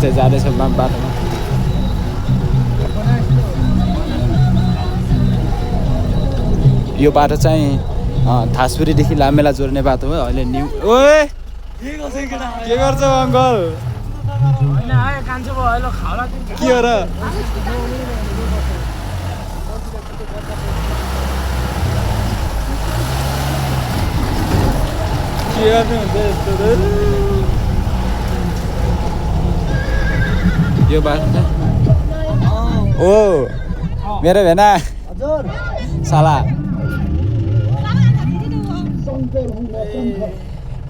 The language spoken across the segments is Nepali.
चाहिँ जाँदैछ बाटोमा। यो बाटो चाहिँ थासपुरीदेखि लामेला जोड्ने बाटो हो। अहिले न्यू ओए के गर्छ अङ्कल? के हो र? के गर्नुहुन्छ यस्तो? यो बाटो चाहिँ ओ मेरो भेना साला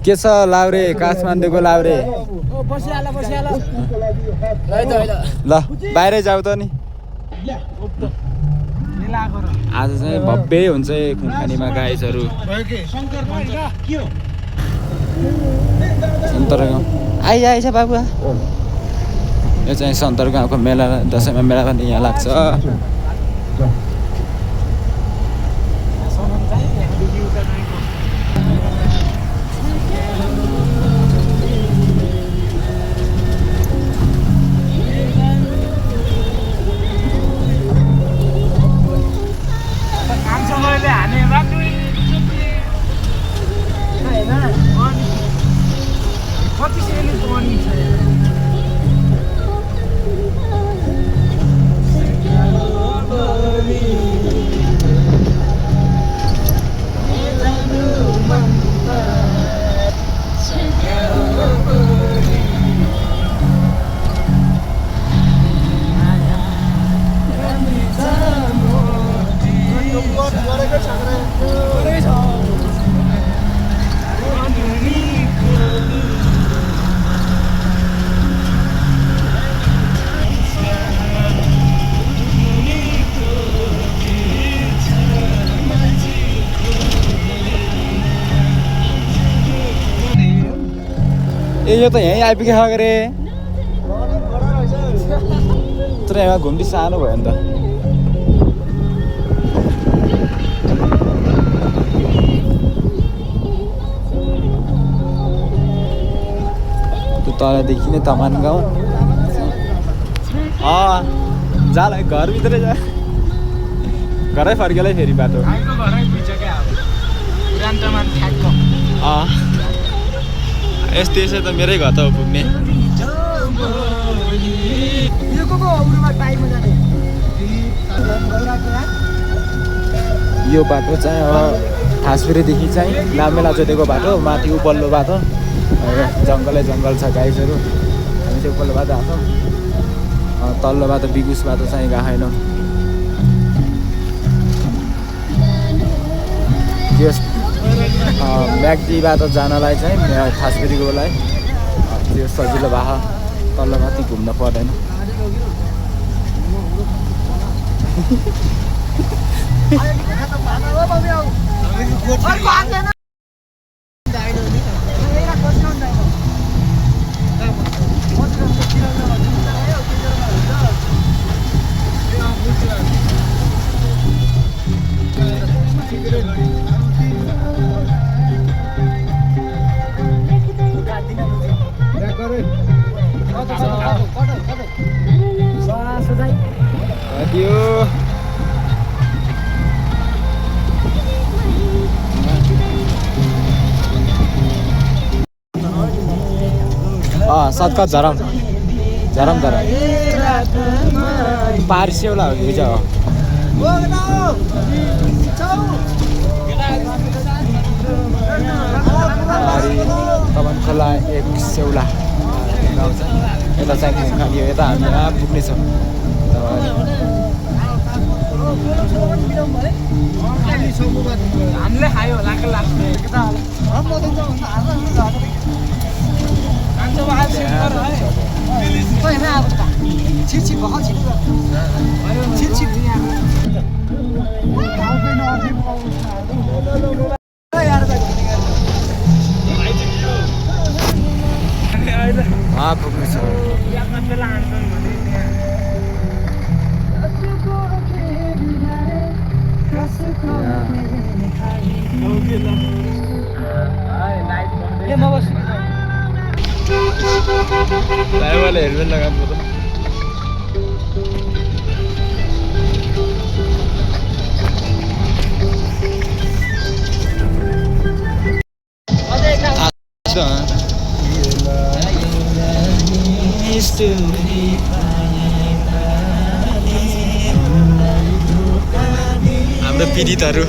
के छ लाउरे? काठमाडौँको लाउरे। ल बाहिरै जाऊ त नि। आज चाहिँ भव्य हुन्छ खुङखानीमा गाइजहरू। सन्तर गाउँ आइछ बाबुआ। यो चाहिँ सन्तर गाउँको मेला, दसैँमा मेला पनि यहाँ लाग्छ। ए यो त यहीँ आइपुग्यो अरे। तर यहाँ घुम्ती सानो भयो नि त। त्यो तलदेखि नै तमान गाउँ। जाला घरभित्रै जा, घरै फर्केलै फेरि बाटो। यस्तै यसो त मेरै घर त हो पुग्ने। यो बाटो चाहिँ थासपुरीदेखि चाहिँ लामेला जोडेको बाटो। माथि उपल्लो बाटो जङ्गलै जङ्गल छ गाइजहरू। हामी चाहिँ उपल्लो बाटो आएको। तल्लो बाटो बिगुस बाटो चाहिँ गएको छैन। त्यो म्याग्दीबाट जानलाई चाहिँ थासपुरीकोलाई त्यो सजिलो भए तल्लो माथि घुम्न पर्दैन। सत्कत झरम झरम झरम पार्सेउला हो हिजो हो। तमान खोला एक सेउला गाउँ छ। यता चाहिँ खुङखानी हो। यता हामी यहाँ पुग्नेछौँ। हामीले खायो ड्राइभरले हेलमेट लगाउनु पर्यो। हाम्रो पीडितहरू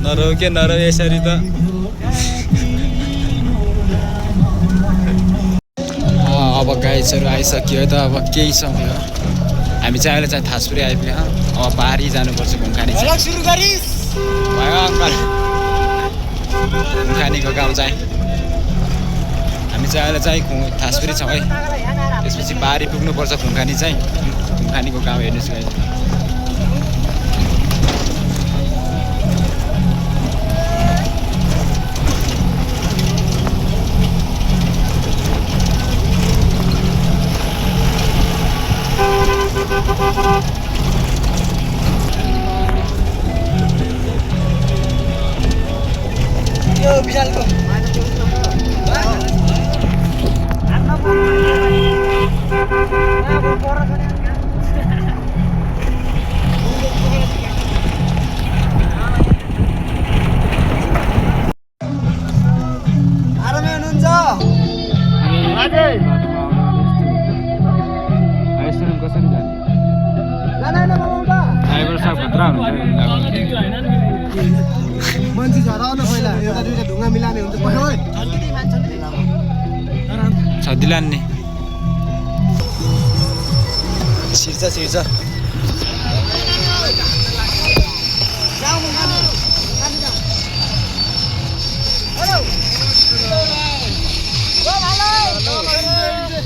नरौ के नरौ यसरी त अब गाइसहरू आइसक्यो त अब केही समय हो हामी चाहिँ अहिले चाहिँ थासपुरी आइपुग्यो अब पारी जानुपर्छ घुमखानी सुरु गरिस् भयो अङ्कल घुमखानीको गाउँ चाहिँ हामी चाहिँ अहिले चाहिँ थासपुरी छौँ है त्यसपछि पारी पुग्नुपर्छ घुमखानी चाहिँ घुमखानीको गाउँ हेर्नुहोस् गाइस विशालको आरामै हुनुहुन्छ कसरी जाने ड्राइभर साहब खतरा मान्छे झरा आउन पहिला एउटा दुईटा ढुङ्गा मिलाने हुन्छ छदिलान नि सिर्छ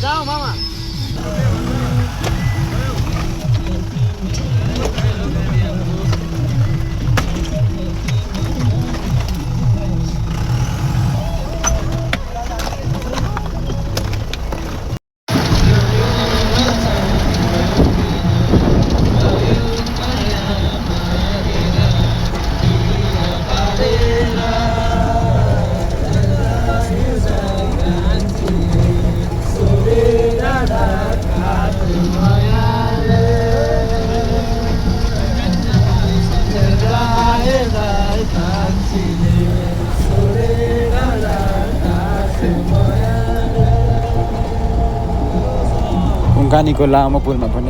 जाऊ मामा घुमखानीको लामो पुलमा पनि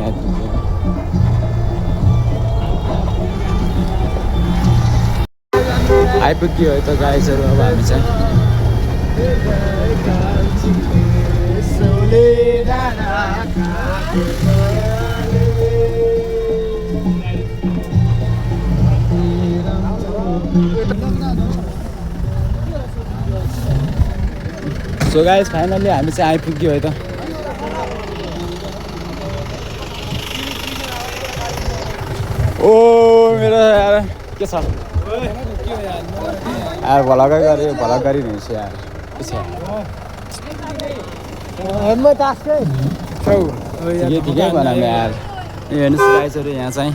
आइपुग्यो है त गाइसहरू अब हामी चाहिँ सो गाइस फाइनली हामी चाहिँ आइपुग्यो है त ओ मेरो यार के छ यार भलकै गरिरहेछ यार के छ ठिकै बनाउने यार यो हेर्नुहोस् गाइसहरू यहाँ चाहिँ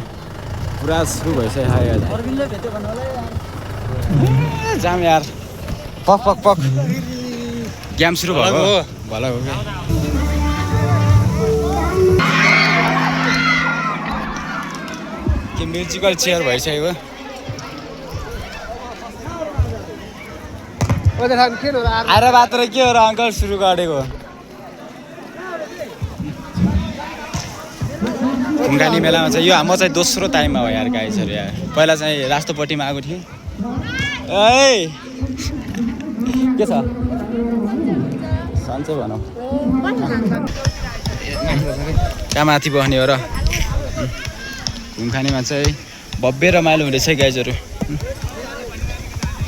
पुरा सुरु भइसक्यो जाम यार पक गेम सुरु भएको भला हो कि म्युजिकल चेयर भइसक्यो आएर मात्र के हो र अङ्कल सुरु गरेको घुमखानी मेलामा चाहिँ यो म चाहिँ दोस्रो टाइममा हो यार गाइसहरू यार पहिला चाहिँ रास्तोपट्टिमा आएको थिएँ ए के छ सन्चै भनौँ कहाँ माथि बस्ने हो र घुमखानीमा चाहिँ भव्य रमाइलो हुँदैछ गाइजहरू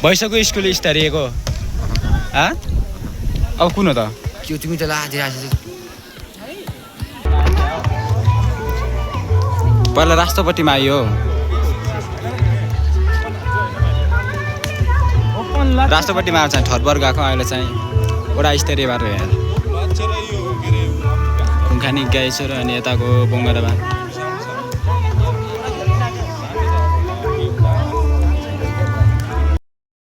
भइसक्यो स्कुल स्टारिएको अब कुन हो त के तिमी त लादिरहेको छ पहिला राष्ट्रपतिमा आइयो राष्ट्रपतिमा चाहिँ ठरबर गएको अहिले चाहिँ वडा स्तरीय बाटो यहाँ खुङखानी गाइसर अनि यताको बङ्गलामा